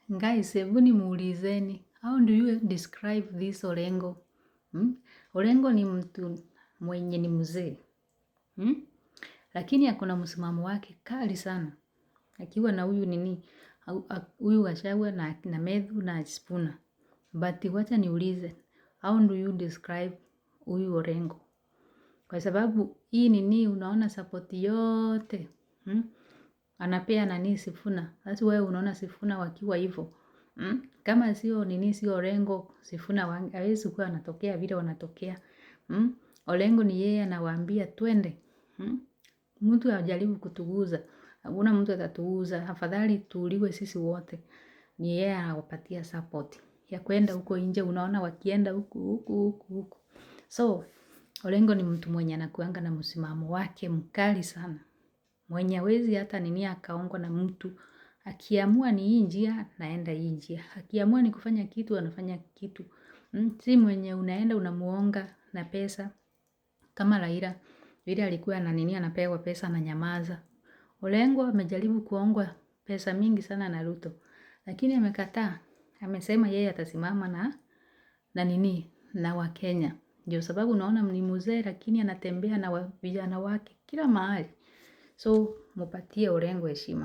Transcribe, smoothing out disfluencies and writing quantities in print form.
Guys, hebu nimuulizeni, how do you describe this Orengo? Hmm? Orengo ni mtu mwenye ni mzee. Lakini ako na msimamo wake kali sana. Akiwa na huyu nini, huyu Gachagua na Methu na Sifuna. But wacha niulize, how do you describe huyu Orengo? Kwa sababu hii nini unaona support yote, Anapea nani Sifuna. That's why unaona Sifuna wakiwa hivyo. Kama sio nini, sio Orengo, Sifuna hawezi kuwa anatokea vile wanatokea. Orengo ni yeye anawaambia twende. Mtu ajaribu kutuguza. Hakuna mtu atatuuza. Afadhali tuuliwe sisi wote. Ni yeye anawapatia support ya kwenda huko nje, unaona wakienda huku huku huku huku. So Orengo ni mtu mwenye anakuanga na msimamo wake mkali sana. Mwenye hawezi hata nini akaongwa na mtu. Akiamua ni hii njia, naenda hii njia. Akiamua ni kufanya kitu, anafanya kitu. Si mwenye unaenda unamuonga na pesa kama Raila vile alikuwa na nini anapewa pesa na nyamaza. Orengo amejaribu kuongwa pesa mingi sana na Ruto, lakini amekataa. Amesema yeye atasimama na nini na Wakenya. Ndio sababu unaona ni mzee lakini anatembea na vijana wake kila mahali. So mupatie Orengo heshima.